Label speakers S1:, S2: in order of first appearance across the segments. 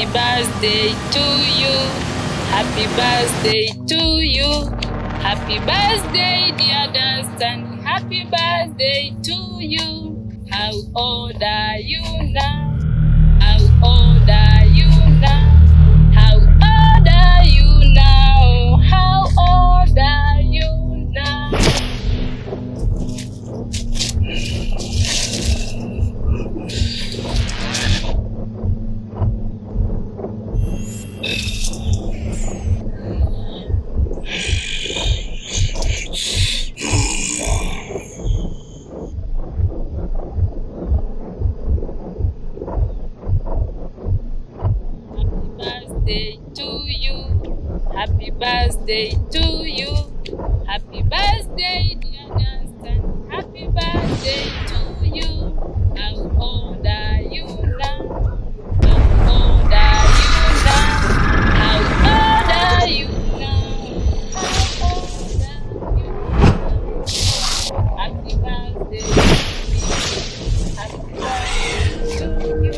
S1: Happy birthday to you. Happy birthday to you. Happy birthday dear Dunstan. Happy birthday to you. How old are you now? How old are you now? How old are you now? How old are you now? Happy birthday to you. Happy birthday to you. Happy birthday dear Dunstan. Happy birthday to you. How old are you now? How old are you now? How old are you now? How old are you now? Happy birthday to you. Happy birthday to you.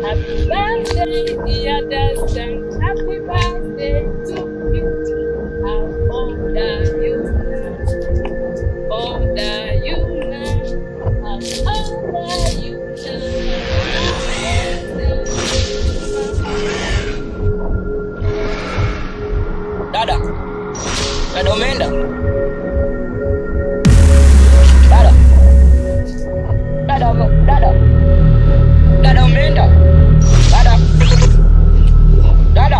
S1: Happy birthday dear Dunstan. Happy birthday to you. How old are you now? Old are you now? How old are you now?
S2: Dada, dada umeenda? Dada, dada, dada, dada umeenda? Dada, dada.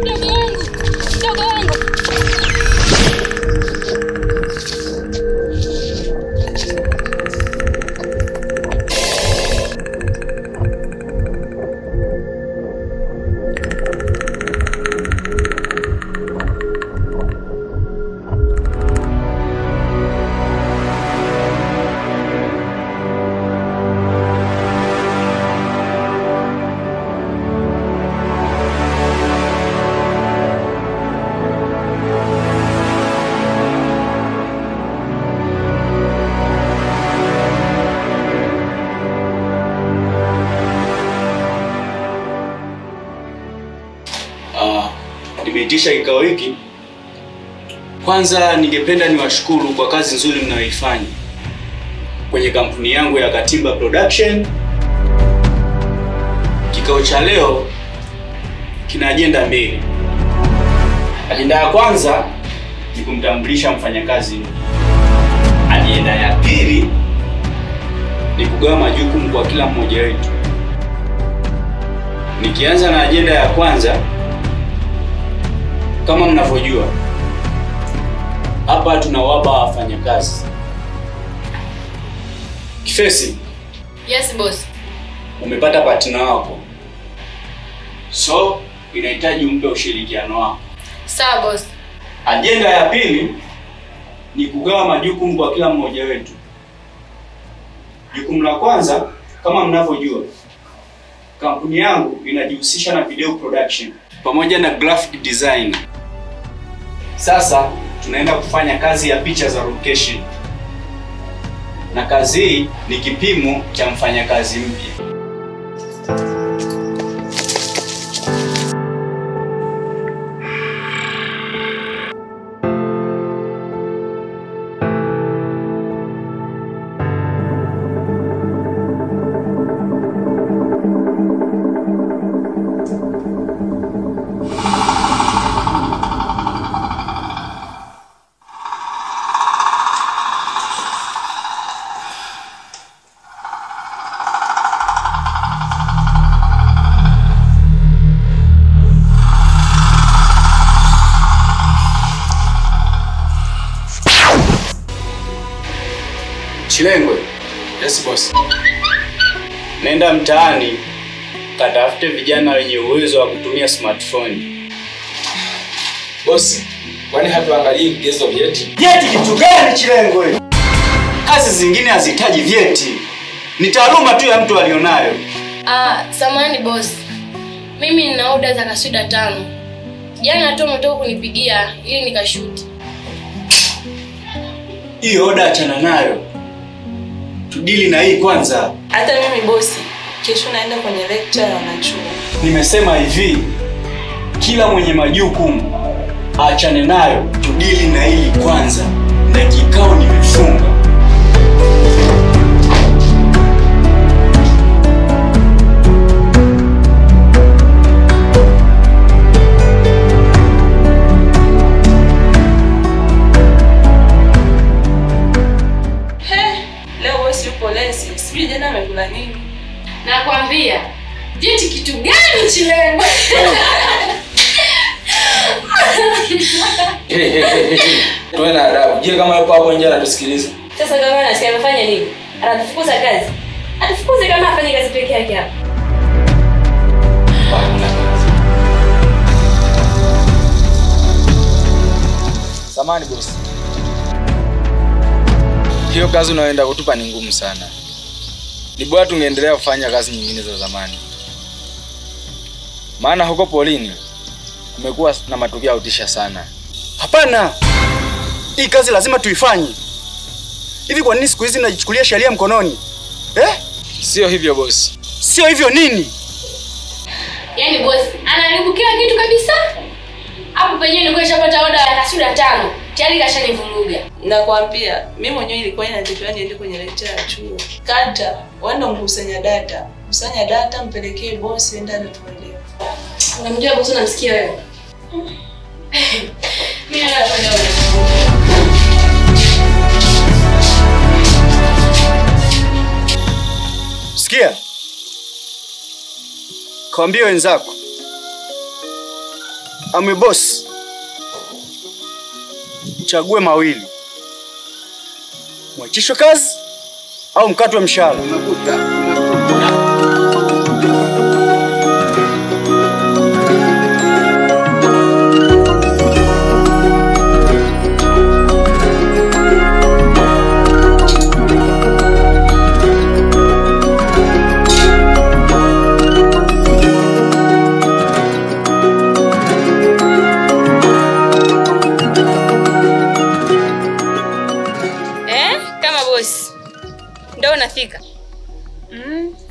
S1: Dogo wangu, dogo wangu.
S3: Nimeitisha kikao hiki. Kwanza ningependa niwashukuru kwa kazi nzuri mnayoifanya kwenye kampuni yangu ya Katimba Production. Kikao cha leo kina ajenda mbili. Ajenda ya kwanza ni kumtambulisha mfanyakazi. Ajenda ya pili ni kugawa majukumu kwa kila mmoja wetu. Nikianza na ajenda ya kwanza, kama mnavyojua, hapa tunawapa wafanyakazi. Kifesi.
S1: Yes boss.
S3: Umepata partner wako. So, inahitaji umpe ushirikiano wako.
S1: Sawa boss.
S3: Ajenda ya pili ni kugawa majukumu kwa kila mmoja wetu. Jukumu la kwanza, kama mnavyojua, kampuni yangu inajihusisha na video production pamoja na graphic design. Sasa tunaenda kufanya kazi ya picha za location. Na kazi hii ni kipimo cha mfanyakazi mpya. Chilengwe. Yes boss. Nenda mtaani katafute vijana wenye uwezo wa kutumia smartphone.
S4: Boss, kwani hatuangalii vigezo vyeti?
S3: Vyeti kitu gani Chilengwe? Kazi zingine hazihitaji vyeti. Ni taaluma tu ya mtu alionayo.
S1: Samahani boss. Mimi nina order za kaswida 5. Jana tu umetoka kunipigia ili nikashoot.
S3: Hiyo order achana nayo. Tudili na hii kwanza.
S5: Hata mimi bosi, kesho naenda kwenye lecture ya wanachuo.
S3: Nimesema hivi, kila mwenye majukumu aachane nayo, tudili na hili kwanza. Na kikao nimefunga.
S1: Nakwambia, vyeti kitu gani Chilemba?
S4: Tuwe na adabu. Je, kama yupo hapo nje anatusikiliza?
S6: Sasa kama anasikia amefanya nini? Anatufukuza kazi. Atufukuze kama afanye kazi peke yake hapa.
S4: Samahani boss. Hiyo kazi unayoenda kutupa ni ngumu sana. Ni bora tungeendelea kufanya kazi nyingine za zamani. Maana huko polini kumekuwa na matukio ya kutisha sana.
S3: Hapana. Hii kazi lazima tuifanye. Hivi kwa nini siku hizi mnajichukulia sheria mkononi? Eh?
S4: Sio hivyo boss.
S3: Sio hivyo nini?
S1: Yaani boss, anaharibu kila kitu kabisa. Hapo penyewe nilikuwa nishapata order ya kashuda 5. Tayari kashanivuruga.
S5: Nakwambia, mimi mwenyewe ilikuwa inatakiwa niende kwenye lecture ya chuo. Kata, wewe ndo mkusanya data. Kusanya data mpelekee boss enda anatuelewa.
S6: Unamjua boss, unamsikia wewe?
S1: Mimi naenda kwenda.
S3: Sikia. Kaambie wenzako. Ame boss. Chague mawili. Mwachishwe kazi au mkatwe mshahara.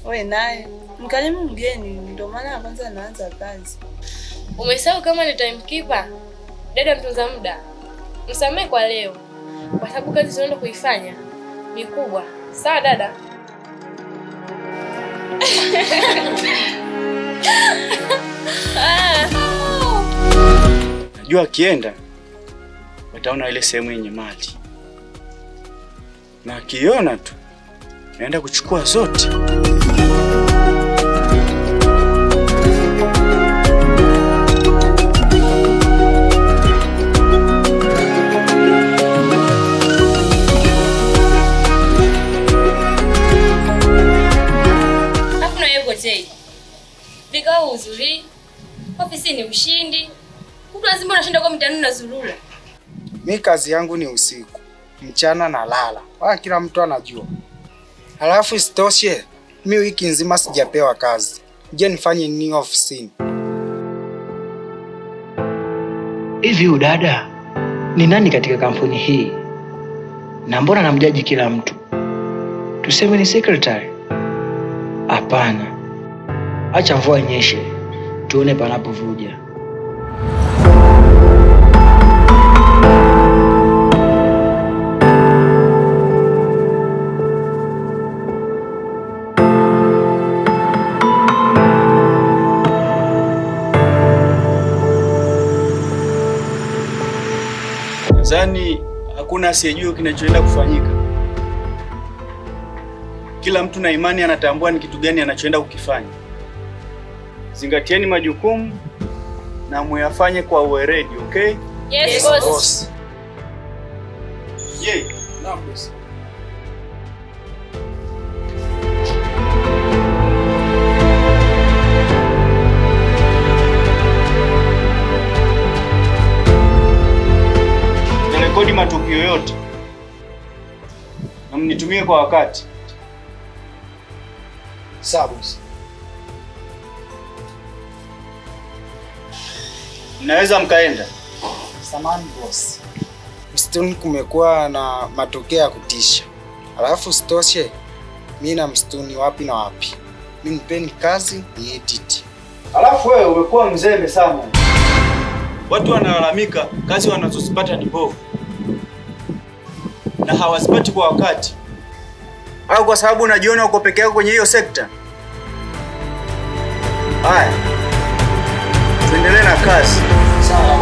S5: Wewe naye mkalimu mgeni ndio maana kwanza anaanza kazi.
S1: Umesahau kama ni timekeeper? Dada mtunza muda. Msamee kwa leo. Kwa sababu kazi tunaenda kuifanya ni kubwa. Sawa dada?
S3: Najua akienda wataona ile sehemu yenye mali. Na akiona tu naenda kuchukua zote.
S6: Hakuna yeye kote. Vikao uzuri. Ofisi ni ushindi. Mtu lazima unashinda kwa mtani na zurura.
S7: Mimi kazi yangu ni usiku. Mchana na lala. Wala kila mtu anajua. Halafu isitoshe, mimi wiki nzima sijapewa kazi. Je, nifanye nini ofisini?
S8: Hivi huyu dada ni nani katika kampuni hii? Na mbona anamjaji kila mtu? Tuseme ni secretary? Hapana. Acha mvua inyeshe, tuone panapovuja.
S3: Nadhani hakuna asiyejua kinachoenda kufanyika. Kila mtu na imani anatambua ni kitu gani anachoenda kukifanya. Zingatieni majukumu na muyafanye kwa uweredi, okay?
S1: Yes, boss. Boss.
S3: Yeah. Naam, boss. Rekodi matukio yote na mnitumie kwa wakati.
S7: Sawa boss.
S3: Mnaweza mkaenda.
S7: Samahani boss. Msituni kumekuwa na matokeo ya kutisha. Alafu sitoshe, Mimi na msituni wapi na wapi. Mimi nipeni kazi ni edit.
S3: Alafu wewe umekuwa mzembe sana. Watu wanalalamika kazi wanazozipata ni mbovu na hawazipati kwa wakati. Au kwa sababu unajiona uko peke yako kwenye hiyo sekta. Haya, tuendelee na kazi.
S2: Sawa.